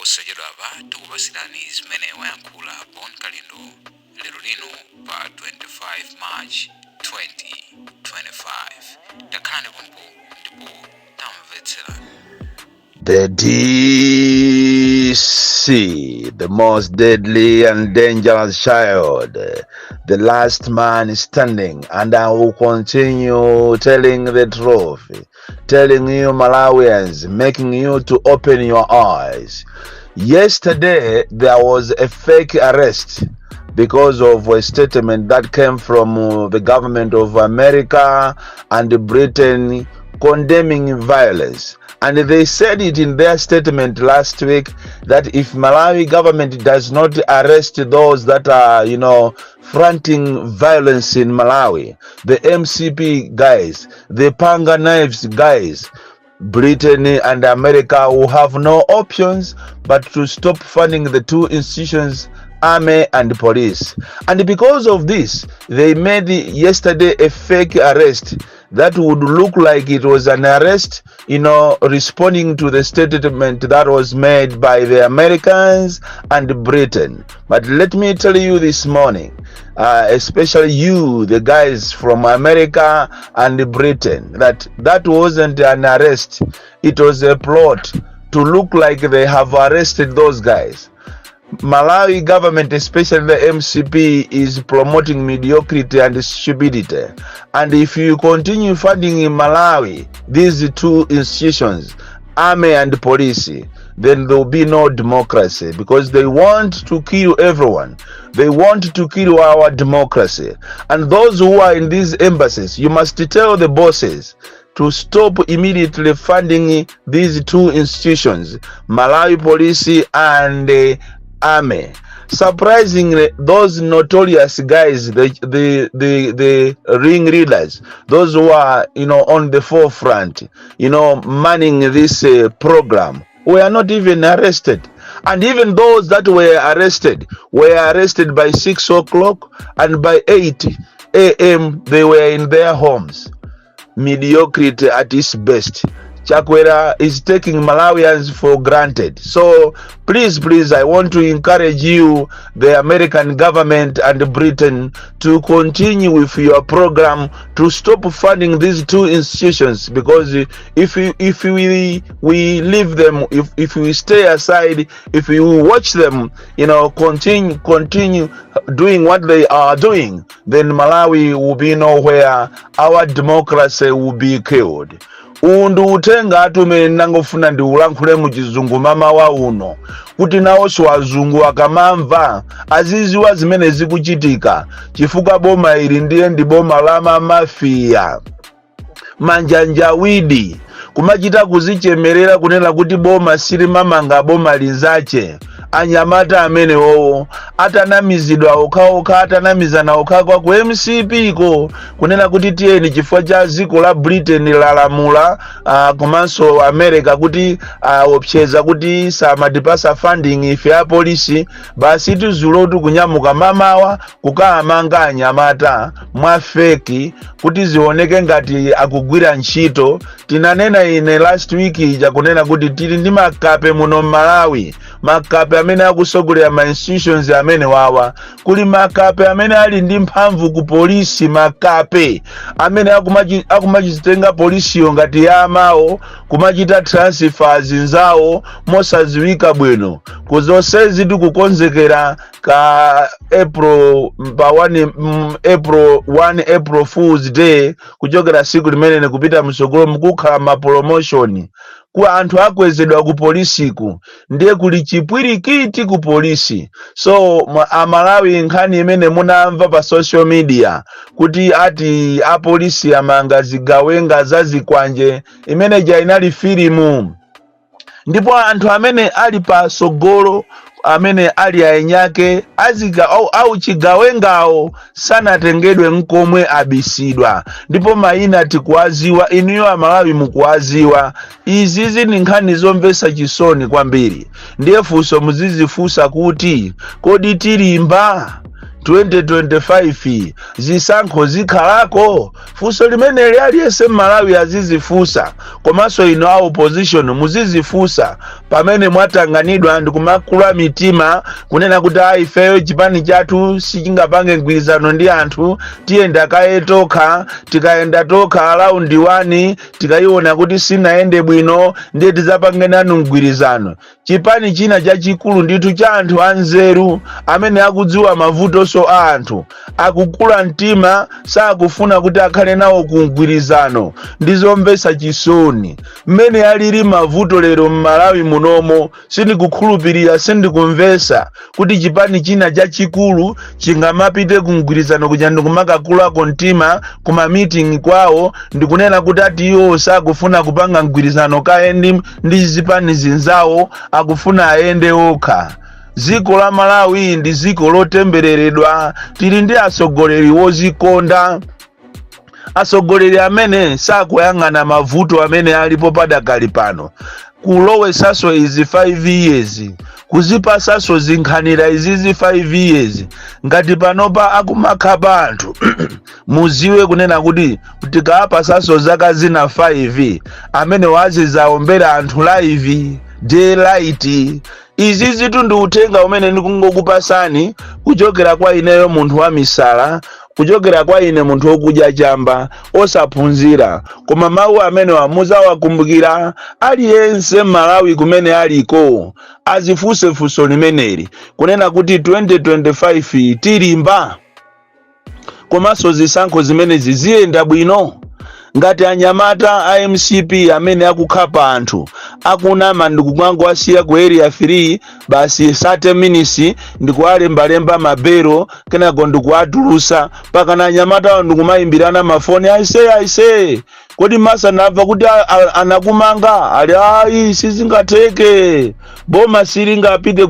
Posachedwapa tikupasirani zimene wayankhula Bon Kalindo lero lino pa 25 March 2025. Takhalani pompo ndipo tamvetserani. The DC, the most deadly and dangerous child, the last man standing, and I will continue telling the truth, telling you Malawians, making you to open your eyes. Yesterday, there was a fake arrest because of a statement that came from the government of America and Britain condemning violence. And they said it in their statement last week that if Malawi government does not arrest those that are fronting violence in Malawi, the MCP guys, the Panga knives guys, Britain and America will have no options but to stop funding the two institutions, army and police. And because of this, they made yesterday a fake arrest that would look like it was an arrest, responding to the statement that was made by the Americans and Britain. But let me tell you this morning, especially you, the guys from America and Britain, that that wasn't an arrest. It was a plot to look like they have arrested those guys. Malawi government, especially the MCP, is promoting mediocrity and stupidity. And if you continue funding in Malawi these two institutions, army and police, then there will be no democracy because they want to kill everyone. They want to kill our democracy. And those who are in these embassies, you must tell the bosses to stop immediately funding these two institutions, Malawi Police and Army. Surprisingly, those notorious guys, the ring leaders, those who are on the forefront, manning this program, were not even arrested. And even those that were arrested by 6 o'clock, and by 8 a.m. they were in their homes. Mediocrity at its best. Chakwera is taking Malawians for granted. So please, please, I want to encourage you, the American government and Britain, to continue with your program to stop funding these two institutions, because if we leave them, if we stay aside, if we watch them, continue doing what they are doing, then Malawi will be nowhere. Our democracy will be killed. Uwu ndi uthenga atumene ndangofuna ndiulankhule mu Chizungu mamawa uno kuti nawonso azungu akamamva aziziwa zimene zikuchitika, chifukwa boma ili ndiye ndi boma la mamafiya, manjanjawidi, kumachita kuzichemerera kunena kuti boma silimamanga boma linzache. Anyamata amenewowo atanamizidwa okhaokha, atanamizana okhaokha ku MCP ko kunena kuti tiyeni, chifukwa cha dziko la Britain lalamula komanso America kuti opseza kuti samatipasa funding ife apolisi, basi tizulotu kunyamuka mamawa kukaamanga anyamata mwa fake kuti zioneke ngati akugwira ntchito. Tinanena ine last week ija kunena kuti tili ndi makape muno mMalawi, makape amene akusogolera ma institutions amene wawa. Kuli makape amene ali ndi mphamvu ku polisi, makape amene akumachitenga polisiyo ngati ya amawo, kumachita transfer zinzawo mosadziwika bwino. Kuzonsezi tikukonzekera ka April pa 1, April 1, April Fools Day. Kuchokera siku limene kupita msogolo mukukhala ma promotion ku anthu akwezedwa ku polisiku, ndiye kuli chipwirikiti ku polisi. So Amalawi, nkhani imene munamva pa social media kuti ati apolisi amanga zigawenga za zikwanje, imene ja inali filimu. Ndipo anthu amene ali pasogolo, amene ali aenyake azika au chigawengawo, sanatengedwe nkomwe, abisidwa, ndipo mayina tikuwaziwa, inuyo Amalawi mukuwaziwa. Izizi ni nkhani zomvetsa chisoni kwambiri. Ndiye funso muzizifunsa kuti kodi tilimba 2025 zisankho zikhalako? Funso limeneli aliyense Mmalawi azizifunsa, komanso ino a opposition muzizifunsa. Pamene mwatanganidwa ndikumakula mitima kunena kuti a ifeyo chipani chathu sichingapange mgwirizano ndi anthu, tiyenda kaye tokha, tikayenda tokha round 1, tikayiona kuti sinayende bwino, ndiye tidzapange nanu mgwirizano. Chipani china chachikulu ndithu cha anthu anzeru amene akudziwa mavutonso a anthu, akukula mtima, sakufuna kuti akhale nawo ku mgwirizano. Ndizomvetsa chisoni mmene alili mavuto lero m'Malawi munomo. Sindikukhulupirira, sindikumvetsa kuti chipani china chachikulu chingamapite ku mgwirizano kuja ndikumakakulako mtima kuma meeting kwawo, ndikunena kuti ati iwo sakufuna kupanga mgwirizano kaye ndi zipani zinzawo, akufuna ayende okha. Dziko la Malawi ndi dziko lotembereredwa. Tili ndi atsogoleri wozikonda, atsogoleri amene sakuyang'ana mavuto amene alipo padakali pano. Kulowesaso izi 5 years, kuzipasaso zinkhanira izizi 5 years, ngati panopa akumakhapa anthu, muziwe kunena kuti tikapasaso zaka zina 5, amene wazizaombera anthu live daylight. Izi zitu ndi uthenga umene ndikungokupasani kuchokera kwa ineyo munthu wa misala, kuchokera kwa ine munthu wokudya chamba, osaphunzira, koma mawu amenewa muzawakumbukira. Aliyense Malawi kumene aliko azifunse funso limeneli, kunena kuti 2025 tilimba, komanso zisankho zimenezi ziyenda bwino? Ngati anyamata a MCP amene akukhapa anthu, akunama, ndikukangowasiya ku Area 3 basi, 30 minutes ndikuwalembalemba mabero, kenako ndikuwatulusa, pakana anyamatawo ndikumayimbirana mafoni, "Aise, aise, kodi masa ndamva kuti anakumanga." Ali, "Ayi, sizingatheke, boma silingapite,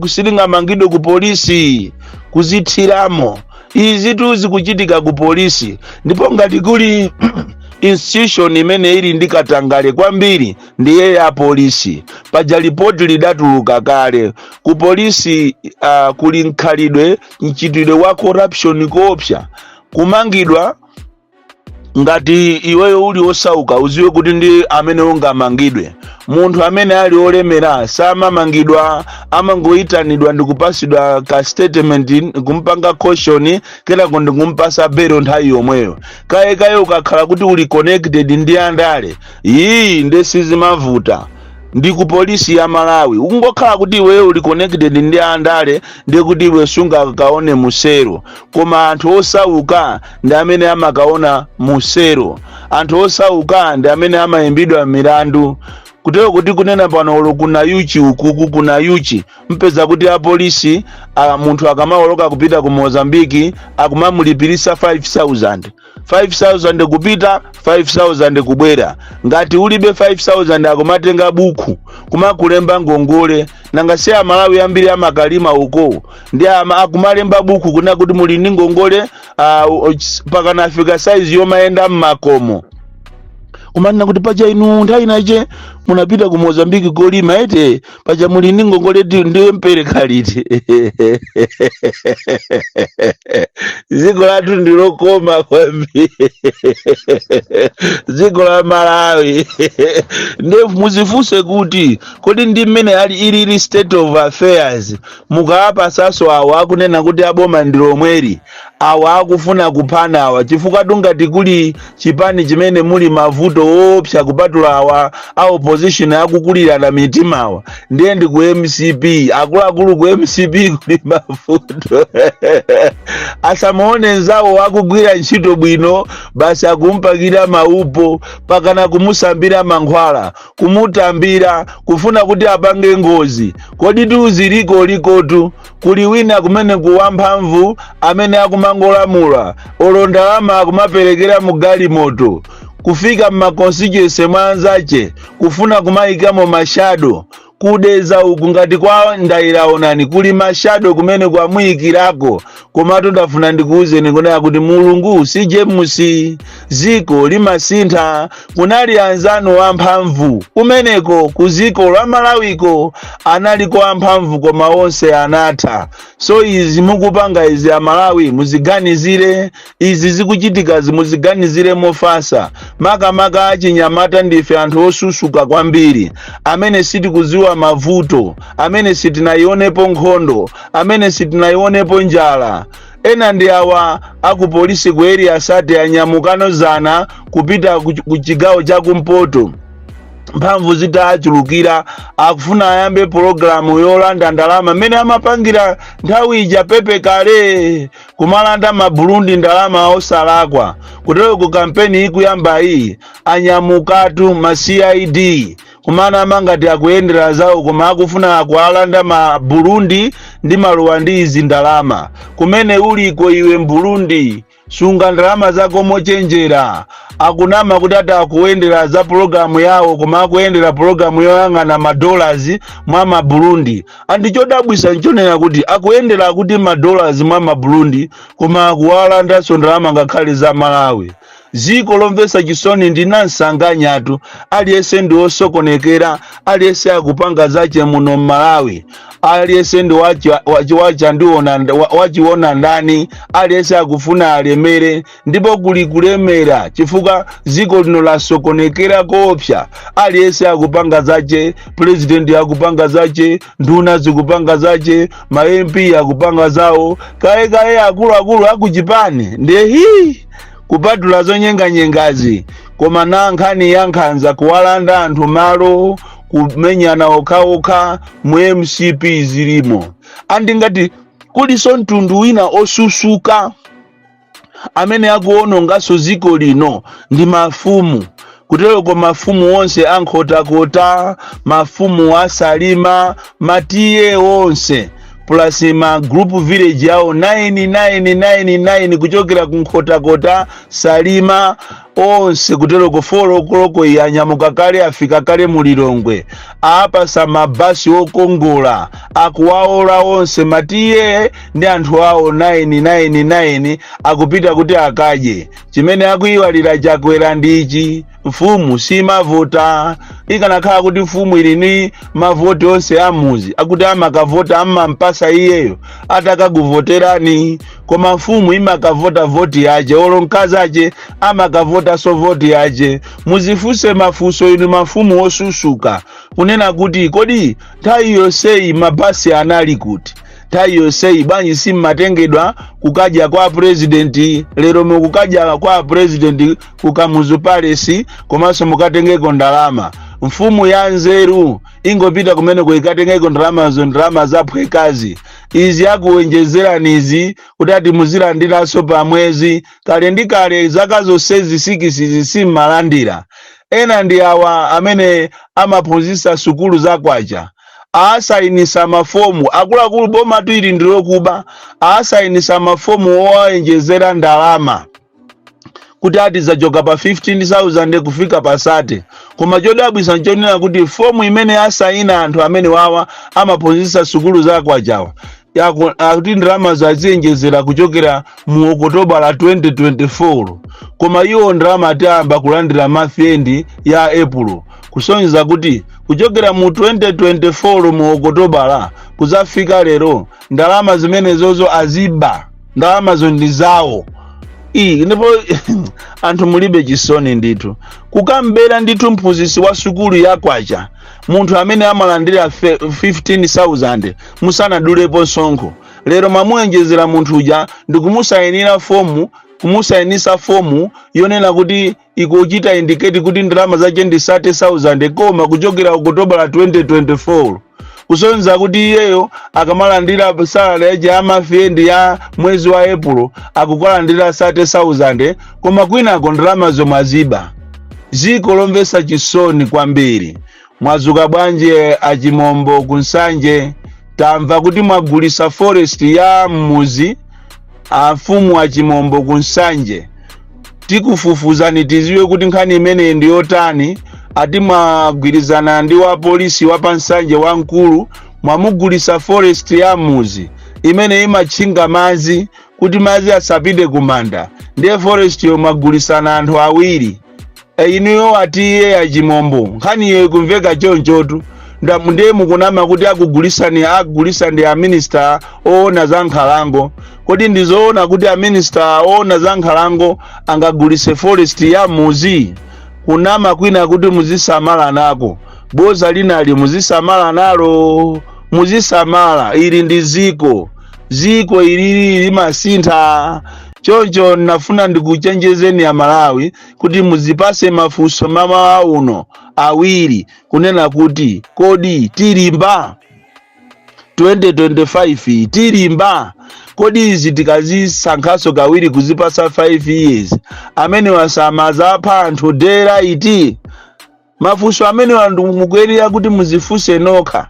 silingamangidwe ku polisi." Kuzithiramo izi tu zikuchitika ku polisi. Ndipo ngati kuli institution imene ili ndi katangale kwambiri, ndiye ya polisi. Paja ripoti lidatuluka kale ku polisi, kuli mkhalidwe, mchitidwe wa corruption koopsa. Kumangidwa, ngati iweyo uli osauka, uziwe kuti ndi amene ungamangidwe. Munthu amene ali olemera samamangidwa, amangoyitanidwa ndikupasidwa ka statement, kumpanga caution, kenako ndikumpasa belo nthawi yomweyo. Kaye kaye ukakhala kuti uli connected ndi andale, iyi nde sizimavuta. Ndi ku polisi ya Malawi, ukungokhala kuti iweyo uli connected ndi andale, ndiye kuti iwe sungakaone musero. Koma anthu osauka ndi amene amakaona musero, anthu osauka ndi amene amayimbidwa milandu. Kutero kuti kunena pano, olo kuna yuchi ukuku, kuna yuchi mpeza kuti apolisi, munthu akamawoloka kupita ku Mozambiki akumamulipirisa 5000, 5000 kupita, 5000 kubwera. Ngati ulibe 5000, akumatenga buku kumakulemba ngongole. Nanga si Amalawi ambiri amakalima uko, ndi akumalemba buku kuna kuti muli ndi ngongole, pakana afika saizi yomayenda mmakomo kumanena kuti paja inu nthawi inache munapita ku Mozambiki kolima ete, paja muli ndi ngongole, ndiye mpereka liti? Dziko lathu ndilokoma kwambiri, dziko la Malawi. Ndiye muzifunse kuti kodi ndi mmene ali ilili state of affairs, mukawapasaso awo akunena kuti aboma ndi lomweri, awa akufuna kuphana awa, chifukwa tungati kuli chipani chimene muli mavuto woopsa kupatula awa a opposition akukulirana mitimawa, ndiye ndi ku MCP. Akuluakulu, ku MCP kuli mavuto. Asamaone nzawo akugwira ntchito bwino, basi akumpakira maupo, pakana kumusambira mankhwala, kumutambira, kufuna kuti apange ngozi. Kodi tiuziliko likotu kuli wina kumene kuwamphamvu amene akumangolamula, olo ndalama akumaperekera mu galimoto, kufika mmaconstituency mwa anzache, kufuna kumayikamo mashadow. Kudeza uku ngati kwa Ndairaonani kuli mashadow kumene kwamuyikirako. Komatu ndafuna ndikuwuzeni kunena kuti Mulungu si James, ziko limasintha. Kunali anzanu amphamvu kumeneko ku ziko la Malawiko, analiko amphamvu, koma onse anatha. So izi mukupanga izi, Amalawi, muziganizire. Izi zikuchitikazi muziganizire mofasa. Makamaka achinyamata, ndife anthu osusuka kwambiri amene sitikudziwa. osadziwa mavuto, amene sitinayionepo nkhondo, amene sitinayionepo njala. Ena ndi awa akupolisi ku Area 30 anyamukano zana kupita ku chigawo chakumpoto. Mphamvu zitachulukira, akufuna ayambe pologalamu yolanda ndalama mmene amapangira nthawi ija pepe kale, kumalanda Maburundi ndalama osalakwa. Kutero ku kampeni ikuyamba iyi, anyamukatu ma CID kumanama ngati akuyendera zawo, koma akufuna akualanda ma Burundi ndi Maruwandizi ndalama. Kumene uliko iwe Mburundi, sunga ndalama zako mochenjera. Akunama kuti ati akuyendera za pologalamu yawo, koma akuyendera pologalamu yoyang'ana madollars mwa Maburundi. And chodabwisa nchonena kuti akuyendera kuti madollars mwa Maburundi, koma akuwalandanso ndalama ngakhale za Malawi. Ziko lomvetsa chisoni ndi nansanganyatu. Aliyense ndi osokonekera, aliyense akupanga zache muno mMalawi, aliyense ndi wachiona ndani, aliyense akufuna alemere, ndipo kuli kulemera chifukwa ziko lino lasokonekera koopsa. Aliyense akupanga zache, president akupanga zache, nduna zikupanga zache, ma MP akupanga zawo, kayekaye akuluakulu akuchipani ndiye hii, kupatula zonyenganyengazi. Koma na nkhani ya nkhanza, kuwalanda anthu malo, kumenyana okhaokha mu MCP zilimo. Andingati kuliso mtundu wina osusuka amene akuwononganso ziko lino ndi mafumu. Kutereko mafumu onse ankhotakota, mafumu aSalima, ma T/A onse plus ma group village awo 9999 kuchokera ku Nkhotakota, Salima, onse kutereko 4 o'clock anyamuka kale, afika kale mu Lilongwe. Apasa mabasi okongola, akuwaola onse ma T/A ndi anthu awo 999, akupita kuti akadye. Chimene akuyiwalira Chakwera ndichi: mfumu simavota. Ikanakhala kuti mfumu ili ni mavoti onse amuzi, akuti amakavota amampasa iyeyo atakakuvoterani, koma mfumu imakavota voti yace, olo mkazi ace amakavotanso voti yace. Muzifunse mafunso inu mafumu osusuka, kunena kuti kodi nthawi yonseyi mabasi anali kuti? Nthawi yonseyi bwanji simmatengedwa kukadya kwa purezidenti? Lero mukukadya kwa purezidenti ku Kamuzu Palace, komanso mukatengeko ndalama. Mfumu ya nzeru ingopita kumeneko ikatengeko ndalamazo, ndalama zaphwekazi izi akuwenjezerani izi kuti ati muzilandiranso pa mwezi. Kale ndi kale zaka zonsezi 6 simmalandira. Ena ndi awa amene amaphunzitsa sukulu zakwacha, asayinisa mafomu. Akuluakulu, boma ili ndilokuba. Asayinisa mafomu owayenjezera ndalama kuti ati zachoka pa 15,000 kufika pa 30. Koma chodabwisa nchonena kuti fomu imene asayina anthu amene wawa amaphunzitsa sukulu zakwachawa akuti ndalama zaziyenjezera kuchokera mu Okotobala 2024, koma iwo ndalama atayamba kulandira month end ya April, kusonyeza kuti kuchokera mu 2024 mu Okotobala kuzafika lero, ndalama zimenezozo aziba, ndalamazo ndi zawo. Iyi ndipo anthu mulibe chisoni ndithu, kukambera ndithu mphunzitsi wa sukulu yakwacha, munthu amene amalandira 15,000 musanadulepo msonkho. Lero mwamuenjezera munthu uja ndikumusayinira fomu, kumusayinisa fomu yonena kuti ikuchita indicate kuti ndalama zache ndi 30,000, koma kuchokera Okotobala 2024, kusonyeza kuti iyeyo akamalandira salary yache ya month end ya mwezi wa April akukalandira 30,000, koma kwinako ndalama zomwe aziba. Ziko lomvetsa chisoni kwambiri. Mwazuka bwanji aChimombo kuNsanje? Tamva kuti mwagulisa forest ya mmuzi. Amfumu aChimombo kuNsanje, tikufufuzani tiziwe kuti nkhani imeneyi ndi yotani. Ati mwagwirizana ndi wa polisi wa paNsanje wamkulu, mwamugulisa forest ya muzi imene imatchinga madzi kuti madzi asapite kumanda. Ndiye forest yo mwagulisana anthu awiri. Inuyo atiye aChimombo, nkhaniyo ikumveka chonchotu. Ndiye mukunama kuti akugulisani, akugulisa ndi a minister oona za nkhalango. Kodi ndizoona kuti a minister oona za nkhalango angagulise forest ya muzi? Kunama kwina kuti muzisamala nako. Boza linali, muzisamala nalo, muzisamala. Ili ndi ziko, ziko ilili limasintha. Choncho nafuna ndikuchenjezeni ya Malawi kuti muzipase mafunso mamawa uno awiri, kunena kuti kodi tilimba 2025? Tilimba? Kodi izi tikazisankhaso kawiri, kuzipasa 5 years, amene wasamazapha anthu dera iti? Mafunso amene anthu mukuyenera kuti muzifunse nokha,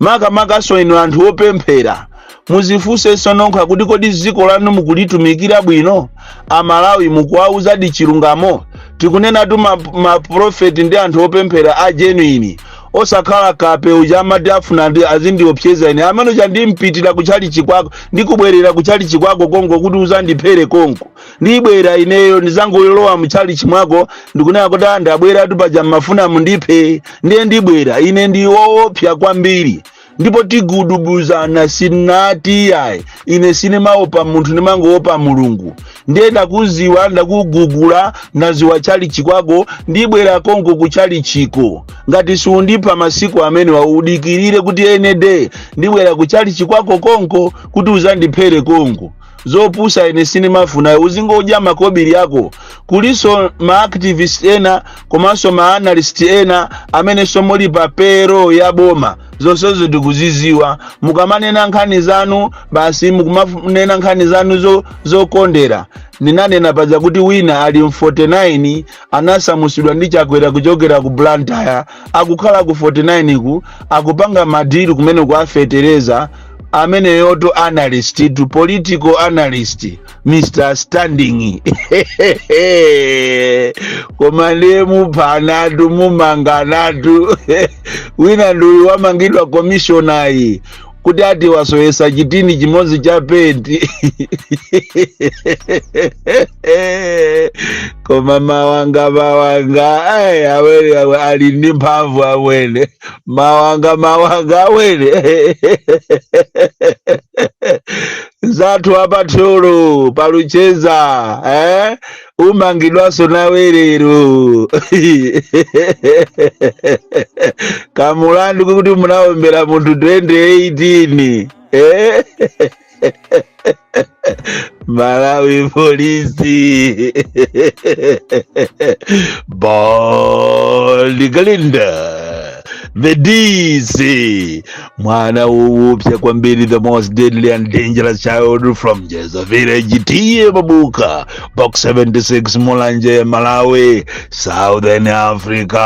makamakaso inu anthu opemphera, muzifunsenso nokha kuti kodi dziko lanu mukulitumikira bwino? Amalawi mukuwauzadi chilungamo? Tikunenatu maprofeti ndi anthu opemphera a genuine, osakhala kape uja amati afuna ndi azindiopseza ine. Amene uja ndimpitira kuchalichi kwako, ndikubwerera kuchalichi kwako konko kuti uzandiphere konko. Ndibwera ineyo, ndizangolowa muchalichi mwako, ndikunena kuti, "Ah, ndabweratu, paja mmafuna mundiphe, ndiye ndibwera ine." Ndi woopsa kwambiri ndipo tigudubuzana. Sinati yayi, ine sinimaopa munthu, ndimangoopa Mulungu. Ndiye ndakuziwa, ndakugugula, ndaziwa chalichi kwako, ndibwera konko kuchalichiko. Ngati siundipha masiku amene udikirire kuti ene de ndibwera kuchalichi kwako konko kuti uzandiphere konko. Zopusa ine sinimafuna, uzingodya makobiri yako. Kuliso ma activist ena komanso ma analyst ena amene somuli pa payroll ya boma, zonsezo tikuziziwa. Mukamanena nkhani zanu basi, mukumanena nkhani zanu zokondera. Ndinanena paja kuti wina ali m 49, anasamusidwa ndi Chakwera kuchokera ku Blantyre, akukhala ku 49 ku, akupanga ma deal kumene kuafetereza. Ameneyoto analyst to political analyst, Mr Standing. Koma ndiye muphanatu, mumanganatu. Wina ndiuyu wamangidwa, commissioner, kuti ati wasoyesa chitini chimodzi cha penti. Koma mawanga, mawanga, ai, awene ali ndi mphamvu awene, mawanga, mawanga awene. Zathu apatholo palucheza, eh? Umangidwaso nawe lero kamulandu kuti munaombera munthu 2018, eh? Malawi Polisi, Bon Kalindo, the DC, mwana woopsa kwambiri, the most deadly and dangerous child from Jeza Village, T/A Mabuka, Box 76, Mulanje, Malawi, Southern Africa.